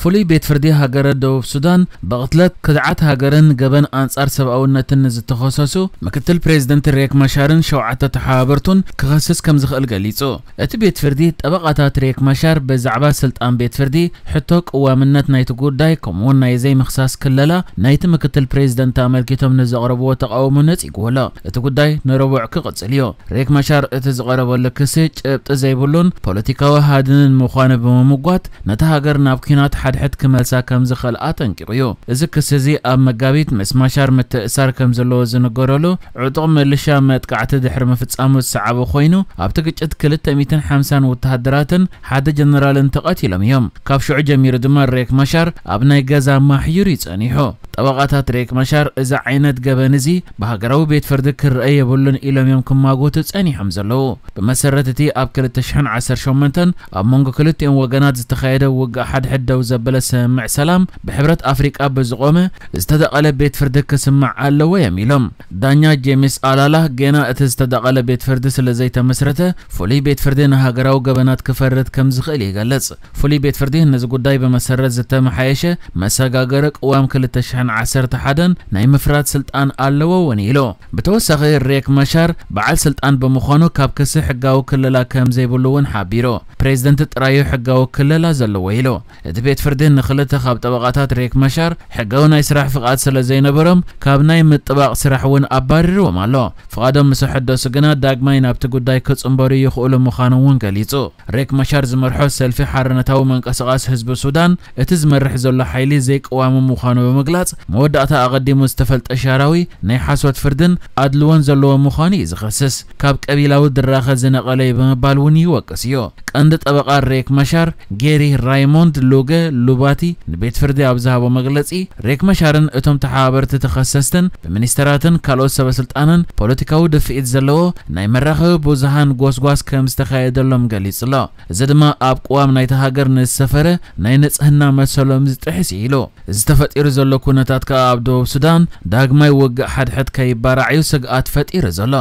ፍሉይ ቤት ፍርዲ ሃገረ ደቡብ ሱዳን ብቕትለት፣ ክድዓት ሃገርን ገበን ኣንጻር ሰብኣውነትን ንዝተኸሰሱ ምክትል ፕሬዚደንት ሬክ ማሻርን ሸውዓተ ተሓባበርቱን ክኸስስ ከም ዝኽእል ገሊጹ። እቲ ቤት ፍርዲ ጠበቓታት ሬክ ማሻር ብዛዕባ ስልጣን ቤት ፍርዲ፣ ሕቶ ቅዋምነት ናይቲ ጉዳይ፣ ከምኡውን ናይ ዘይምኽሳስ ክለላ ናይቲ ምክትል ፕሬዚደንት ኣመልኪቶም ንዘቕረብዎ ተቓውሞ ነጺግዎ ኣሎ። እቲ ጉዳይ ንረቡዕ ክቕጽል እዩ። ሬክ ማሻር እቲ ዝቐረበሉ ክሲ ጭብጢ ዘይብሉን ፖለቲካዊ ሃድንን ምዃኑ ብምምጓት፣ ነታ ሃገር ናብ ኲናት ሓድሕድ ክመልሳ ከም ዝኽእል ኣጠንቂቑ እዩ። እዚ ክሲ እዚ ኣብ መጋቢት ምስ ማሻር ምትእሳር ከም ዘለዎ ዝንገረሉ ዕጡቕ ምልሻ መጥቃዕቲ ድሕሪ ምፍጻሙ ዝሰዓበ ኮይኑ፣ ኣብቲ ግጭት ክልተ ሚእትን ሓምሳን ወተሃደራትን ሓደ ጀነራልን ተቐቲሎም እዮም። ካብ ሽዑ ጀሚሩ ድማ ሬክ ማሻር ኣብ ናይ ገዛ ማሕዩር እዩ ጸኒሑ። ጠበቓታት ሬክ ማሻር እዚ ዓይነት ገበን እዚ ብሃገራዊ ቤት ፍርዲ ክረአ የብሉን ኢሎም እዮም ክማጎቱ ጸኒሖም ዘለዉ። ብመሰረት እቲ ኣብ ክልተ ሽሕን ዓሰርተ ሸሞንተን ኣብ መንጎ ክልቲኦም ወገናት ዝተኻየደ ውግእ ሓድሕድ ደው ዘበለ ስምምዕ ሰላም ብሕብረት ኣፍሪቃ ብዝቖመ ዝተደቐለ ቤት ፍርዲ ክስማዕ ኣለዎ እዮም ኢሎም። ዳኛ ጄምስ ኣላላ ገና እቲ ዝተደቐለ ቤት ፍርዲ ስለ ዘይተመስረተ ፍሉይ ቤት ፍርዲ ንሃገራዊ ገበናት ክፈርድ ከም ዝኽእል ይገልጽ። ፍሉይ ቤት ፍርዲ ነዚ ጉዳይ ብመሰረት ዝተመሓየሸ መሰጋገሪ ቅዋም ክልተ ሽሕን ዓሰርተ ሓደን ናይ ምፍራድ ስልጣን ኣለዎ እውን ኢሉ። ብተወሳኺ ሬክ ማሻር በዓል ስልጣን ብምዃኑ ካብ ክሲ ሕጋዊ ክለላ ከም ዘይብሉ እውን ሓቢሩ። ፕሬዚደንት ጥራዩ ሕጋዊ ክለላ ዘለዎ ኢሉ። እቲ ቤት ፍርዲ ንክልተ ካብ ጠበቓታት ሬክ ማሻር ሕጋዊ ናይ ስራሕ ፍቓድ ስለ ዘይነበሮም ካብ ናይ ምጥባቕ ስራሕ እውን ኣባሪርዎም ኣሎ። ፍቓዶም ምስ ኣሐደሱ ግና ዳግማይ ናብቲ ጉዳይ ክጽንበሩ ይኽእሉ ምዃኑ እውን ገሊጹ። ሬክ ማሻር ዝመርሖ ሰልፊ ሓርነታዊ ምንቅስቓስ ህዝቢ ሱዳን እቲ ዝመርሕ ዘሎ ሓይሊ ዘይቅዋሙ ምዃኑ ብምግላጽ፣ መወዳእታ ኣቐዲሙ ዝተፈልጠ ሻራዊ ናይ ሓሶት ፍርድን ኣድልዎን ዘለዎ ምዃኑ እዩ ዝኸስስ። ካብ ቀቢላዊ ድራኸ ዝነቐለ እዩ ብምባል እውን ይወቅስ እዩ። ቀንዲ ጠበቓ ሬክ ማሻር ጌሪ ራይሞንድ ሉገ ሉባቲ ንቤት ፍርዲ ኣብ ዝሃቦ መግለጺ፣ ሬክ ማሻርን እቶም ተሓባበርቲ ተኸሰስትን ብሚኒስተራትን ካልኦት ሰበስልጣንን ፖለቲካዊ ድፍኢት ዘለዎ ናይ መራኸቢ ብዙሃን ጎስጓስ ከም ዝተኻየደሎም ገሊጹ ኣሎ። እዚ ድማ ኣብ ቅዋም ናይቲ ሃገር ንዝሰፈረ ናይ ንጽህና መሰሎም ዝጥሕስ እዩ ኢሉ። እዚ ተፈጢሩ ዘሎ ኩነታት ከኣ ኣብ ደቡብ ሱዳን ዳግማይ ውግእ ሓድሕድ ከይባራዕ እዩ ስግኣት ፈጢሩ ዘሎ።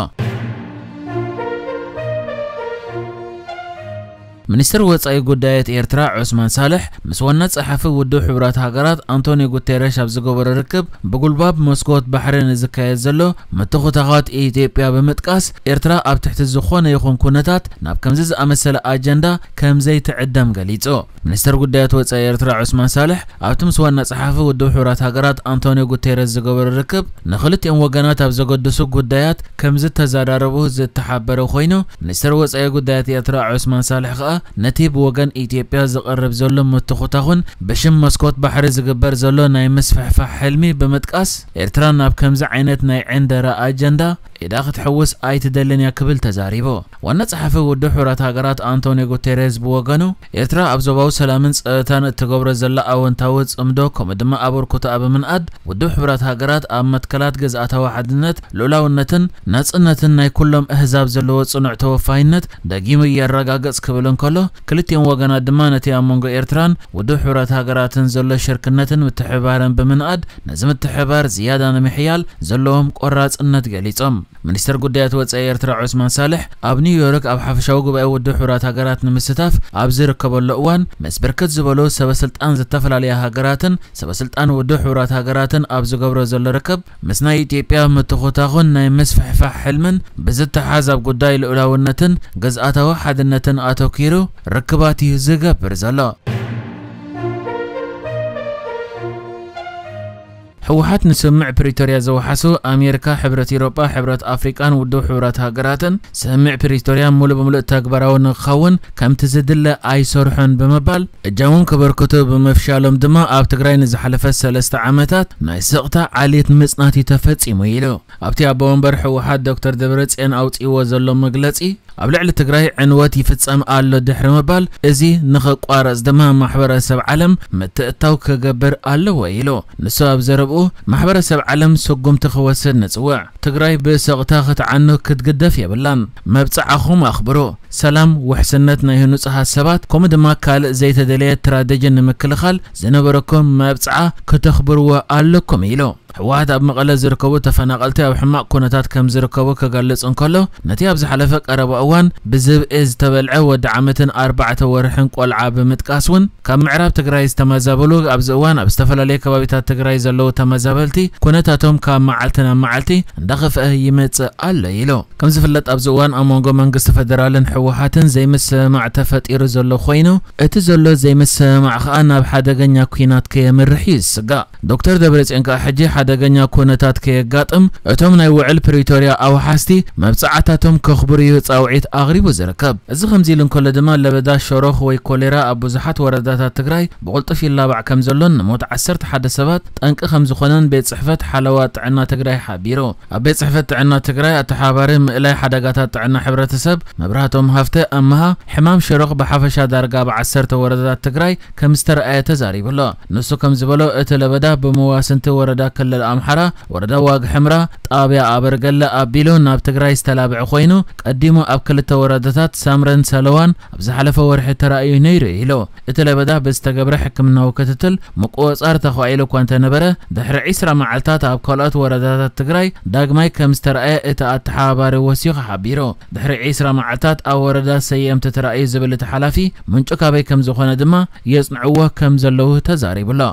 ሚኒስትር ወጻኢ ጉዳያት ኤርትራ ዑስማን ሳልሕ ምስ ዋና ጸሓፊ ውድብ ሕቡራት ሃገራት ኣንቶኒዮ ጉቴረሽ ኣብ ዝገበሮ ርክብ፣ ብጉልባብ መስኮት ባሕሪ ንዝካየድ ዘሎ ምትኹታዃት ኢትዮጵያ ብምጥቃስ፣ ኤርትራ ኣብ ትሕቲ ዝኾነ ይኹን ኩነታት ናብ ከምዚ ዝኣመሰለ ኣጀንዳ ከም ዘይትዕደም ገሊጹ። ሚኒስትር ጉዳያት ወጻኢ ኤርትራ ዑስማን ሳልሕ ኣብቲ ምስ ዋና ጸሓፊ ውድብ ሕቡራት ሃገራት ኣንቶኒዮ ጉቴረስ ዝገበሮ ርክብ፣ ንኽልቲኦም ወገናት ኣብ ዘገድሱ ጉዳያት ከም ዝተዘራረቡ ዝተሓበረ ኮይኑ፣ ሚኒስትር ወጻኢ ጉዳያት ኤርትራ ዑስማን ሳልሕ ከኣ ነቲ ብወገን ኢትዮጵያ ዝቐርብ ዘሎ ምትኹታኹን ብሽም መስኮት ባሕሪ ዝግበር ዘሎ ናይ ምስፍሕፋሕ ሕልሚ ብምጥቃስ፣ ኤርትራ ናብ ከምዚ ዓይነት ናይ ዕንደራ ኣጀንዳ ኢዳ ክትሕውስ ኣይትደልን እያ ክብል ተዛሪቡ። ዋና ጸሓፊ ውድብ ሕቡራት ሃገራት ኣንቶኒዮ ጉቴሬዝ ብወገኑ፣ ኤርትራ ኣብ ዞባዊ ሰላምን ጸጥታን እትገብሮ ዘላ ኣወንታዊ ጽምዶ፣ ከምኡ ድማ ኣበርክቶኣ ብምንኣድ፣ ውድብ ሕቡራት ሃገራት ኣብ መትከላት ግዝኣታዊ ሓድነት፣ ልኡላውነትን ናጽነትን ናይ ኩሎም ኣህዛብ ዘለዎ ጽኑዕ ተወፋይነት ደጊሙ የረጋግጽ ክብል እንከሎ፣ ክልቲኦም ወገናት ድማ ነቲ ኣብ መንጎ ኤርትራን ውድብ ሕቡራት ሃገራትን ዘሎ ሽርክነትን ምትሕብባርን ብምንኣድ፣ ነዚ ምትሕብባር ዝያዳ ንምሕያል ዘለዎም ቆራጽነት ገሊጾም። ሚኒስተር ጉዳያት ወጻኢ ኤርትራ ዑስማን ሳልሕ ኣብ ኒውዮርክ ኣብ ሓፈሻዊ ጉባኤ ውድብ ሕቡራት ሃገራት ንምስታፍ ኣብ ዝርከበሉ እዋን፣ ምስ ብርክት ዝበሉ ሰበስልጣን ዝተፈላለያ ሃገራትን ሰበስልጣን ውድብ ሕቡራት ሃገራትን ኣብ ዝገብሮ ዘሎ ርክብ፣ ምስ ናይ ኢትዮጵያ ምትኹታኹን ናይ ምስፍሕፋሕ ሕልምን ብዝተሓዝ ኣብ ጉዳይ ልኡላውነትን ግዝኣታዊ ሓድነትን ኣተኲሩ ርክባት እዩ ዝገብር ዘሎ። ህወሓት ንስምምዕ ፕሪቶርያ ዘውሓሱ ኣሜሪካ፣ ሕብረት ኤውሮጳ፣ ሕብረት ኣፍሪቃን ውድብ ሕቡራት ሃገራትን፣ ስምምዕ ፕሪቶርያ ሙሉእ ብምሉእ ተግባራዊ ንክኸውን ከምቲ ዝድለ ኣይሰርሑን ብምባል፣ እጃሞም ከበርክቱ ብምፍሻሎም ድማ ኣብ ትግራይ ንዝሓለፈ ሰለስተ ዓመታት ናይ ስቕታ ዓሌት ምጽናት እዩ ተፈጺሙ ኢሉ። ኣብቲ ኣቦ ወንበር ህወሓት ዶክተር ደብረጽዮን ኣውጺእዎ ዘሎ መግለጺ፣ ኣብ ልዕሊ ትግራይ ዕንወት ይፍጸም ኣሎ ድሕሪ ምባል፣ እዚ ንኽቋረጽ ድማ ማሕበረሰብ ዓለም ምትእትታው ክገብር ኣለዎ ኢሉ። ንሱ ኣብ ዘረብኡ፣ ማሕበረሰብ ዓለም ስጉምቲ ክወስድ ንጽውዕ። ትግራይ ብስቕታ ክትዓኑ ክትግደፍ የብላን። መብጽዓኹም ኣኽብሩ። ሰላም፣ ውሕስነት ናይ ንጹሃት ሰባት፣ ከምኡ ድማ ካልእ ዘይተደለየ ትራጀዲ ንምክልኻል ዝነበረኩም መብጽዓ ክተኽብርዎ ኣለኩም ኢሉ። ህወሓት ኣብ መቐለ ዝርከቡ ተፈናቐልቲ ኣብ ሕማቕ ኩነታት ከም ዝርከቡ ክገልጽ እንከሎ፣ ነቲ ኣብ ዝሓለፈ ቀረባ እዋን ብዝብኢ ዝተበልዐ ወዲ ዓመትን ኣርባዕተ ወርሕን ቆልዓ ብምጥቃስ እውን ካብ ምዕራብ ትግራይ ዝተመዛበሉ፣ ኣብዚ እዋን ኣብ ዝተፈላለዩ ከባቢታት ትግራይ ዘለዉ ተመዛበልቲ ኩነታቶም ካብ መዓልቲ ናብ መዓልቲ እንዳኸፍአ ይመጽእ ኣሎ ኢሉ። ከም ዝፍለጥ ኣብዚ እዋን ኣብ መንጎ መንግስቲ ፈደራልን ህወሓትን ዘይምስምማዕ ተፈጢሩ ዘሎ ኮይኑ፣ እቲ ዘሎ ዘይምስምማዕ ከኣ ናብ ሓደገኛ ኲናት ከየምርሕ እዩ ዝስጋእ። ዶክተር ደብረጽዮን ከኣ ሕጂ ሓደገኛ ኩነታት ከየጋጥም እቶም ናይ ውዕል ፕሪቶርያ ኣውሓስቲ መብጽዓታቶም ከኽብሩ እዩ ጻውዒት ኣቕሪቡ ዝርከብ። እዚ ከምዚ ኢሉ እንከሎ ድማ ለበዳ ሸሮኽ ወይ ኮሌራ ኣብ ብዙሓት ወረዳታት ትግራይ ብቕልጡፍ ይላባዕ ከም ዘሎን ንሞት ዓሰርተ ሓደ ሰባት ጠንቂ ከም ዝኾነን ቤት ጽሕፈት ሓለዋ ጥዕና ትግራይ ሓቢሩ። ኣብ ቤት ጽሕፈት ጥዕና ትግራይ ኣተሓባሪ ምእላይ ሓደጋታት ጥዕና ሕብረተሰብ መብራህቶም ሃፍተ ኣመሃ፣ ሕማም ሸሮኽ ብሓፈሻ ዳርጋ ኣብ ዓሰርተ ወረዳታት ትግራይ ከም ዝተረኣየ ተዛሪቡ ኣሎ። ንሱ ከም ዝበሎ፣ እቲ ለበዳ ብመዋስንቲ ወረዳ ክልል ኣምሓራ፣ ወረዳ ዋግ ሕምራ፣ ጣብያ ኣበርገለ ኣቢሉ ናብ ትግራይ ዝተላብዐ ኮይኑ፣ ቀዲሙ ኣብ ክልተ ወረዳታት ሳምረን ሰለዋን ኣብ ዝሓለፈ ወርሒ ተራእዩ ነይሩ ኢሉ። እቲ ለበዳ ብዝተገብረ ሕክምናዊ ክትትል ምቁጽጻር ተኻኢሉ እኳ እንተነበረ፣ ድሕሪ ዒስራ መዓልታት ኣብ ካልኦት ወረዳታት ትግራይ ዳግማይ ከም ዝተረኣየ እቲ ኣተሓባባሪ ወሲኹ ሓቢሩ። ድሕሪ ዒስራ መዓልታት ኣብ ወረዳ ሰየምቲ ተራእዩ ዝብል እቲ ሓላፊ፣ ምንጩ ካበይ ከም ዝኾነ ድማ የጽንዕዎ ከም ዘለዉ ተዛሪቡ ኣሎ።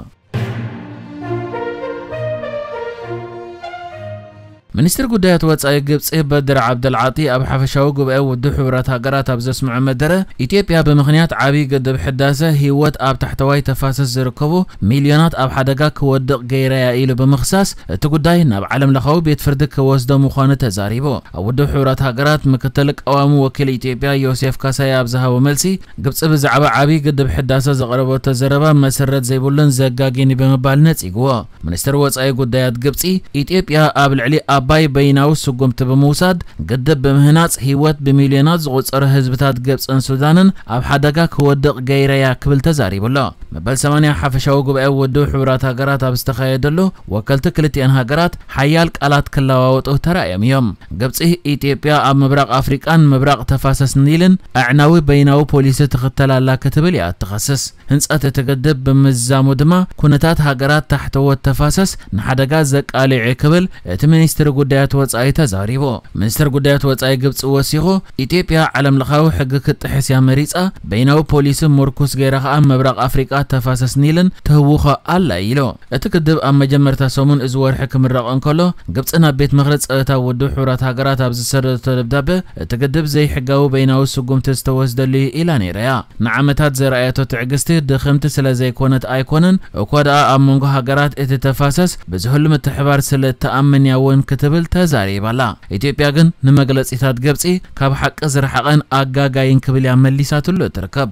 ሚኒስትር ጉዳያት ወጻኢ ግብጺ በድር ዓብደልዓጢ ኣብ ሓፈሻዊ ጉባኤ ውድብ ሕቡራት ሃገራት ኣብ ዘስምዖ መደረ፣ ኢትዮጵያ ብምኽንያት ዓብዪ ግድብ ሕዳሰ ህይወት ኣብ ታሕተዋይ ተፋሰስ ዝርከቡ ሚልዮናት ኣብ ሓደጋ ክወድቕ ገይራያ ኢሉ ብምኽሳስ፣ እቲ ጉዳይ ናብ ዓለም ለኻዊ ቤት ፍርዲ ክወስዶ ምዃኑ ተዛሪቡ። ኣብ ውድብ ሕቡራት ሃገራት ምክትል ቀዋሚ ወኪል ኢትዮጵያ ዮሴፍ ካሳይ ኣብ ዝሃቦ መልሲ፣ ግብጺ ብዛዕባ ዓብዪ ግድብ ሕዳሰ ዘቕረበቶ ዘረባ መሰረት ዘይብሉን ዘጋግን እዩ ብምባል ነጺግዎ። ሚኒስትር ወጻኢ ጉዳያት ግብጺ፣ ኢትዮጵያ ኣብ ልዕሊ ኣባይ በይናዊ ስጉምቲ ብምውሳድ፣ ግድብ ብምህናጽ ህይወት ብሚልዮናት ዝቑጸሩ ህዝብታት ግብጽን ሱዳንን ኣብ ሓደጋ ክወድቕ ገይረያ ክብል ተዛሪቡ ኣሎ። መበል ሰማንያ ሓፈሻዊ ጉባኤ ውድብ ሕቡራት ሃገራት ኣብ ዝተኻየደሉ፣ ወከልቲ ክልቲኣን ሃገራት ሓያል ቃላት ክለዋወጡ ተራእዮም እዮም። ግብጺ፣ ኢትዮጵያ ኣብ ምብራቕ ኣፍሪቃን ምብራቕ ተፋሰስ ኒልን ኣዕናዊ በይናዊ ፖሊሲ ትኽተል ኣላ ክትብል እያ እትኸስስ። ህንጸት እቲ ግድብ ብምዝዛሙ ድማ፣ ኩነታት ሃገራት ታሕተዎት ተፋሰስ ንሓደጋ ዘቃልዕ እዩ ክብል እቲ ሚኒስትሪ ጉዳያት ወጻኢ ተዛሪቡ። ሚኒስትር ጉዳያት ወጻኢ ግብጺ ወሲኹ፣ ኢትዮጵያ ዓለም ለኻዊ ሕጊ ክትጥሕስ እያ መሪጻ፣ በይናዊ ፖሊሲ ምርኩስ ገይራ ከኣ ምብራቕ ኣፍሪቃ ተፋሰስ ኒልን ትህውኾ ኣላ ኢሉ። እቲ ግድብ ኣብ መጀመርታ ሰሙን እዚ ወርሒ ክምረቕ እንከሎ፣ ግብጺ ናብ ቤት ምኽሪ ጸጥታ ውድብ ሕቡራት ሃገራት ኣብ ዝሰደደቶ ደብዳበ፣ እቲ ግድብ ዘይሕጋዊ በይናዊ ስጉምቲ ዝተወስደሉ እዩ ኢላ ነይራ እያ። ንዓመታት ዘርኣየቶ ትዕግስቲ ድኽምቲ ስለ ዘይኮነት ኣይኮነን፣ እኳ ደኣ ኣብ መንጎ ሃገራት እቲ ተፋሰስ ብዝህሉ ምትሕባር ስለ እትኣምን እያ እውን ክትብል ተዛሪባ ኣላ። ኢትዮጵያ ግን ንመግለጺታት ግብጺ ካብ ሓቂ ዝረሓቐን ኣጋጋይን ክብል እያ መሊሳትሉ እትርከብ።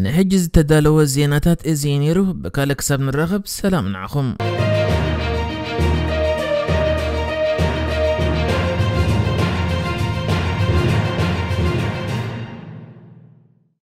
ንሕጂ ዝተዳለወ ዜናታት እዚ እዩ ነይሩ። ብካልእ ክሳብ ንራኸብ ሰላም ንዓኹም።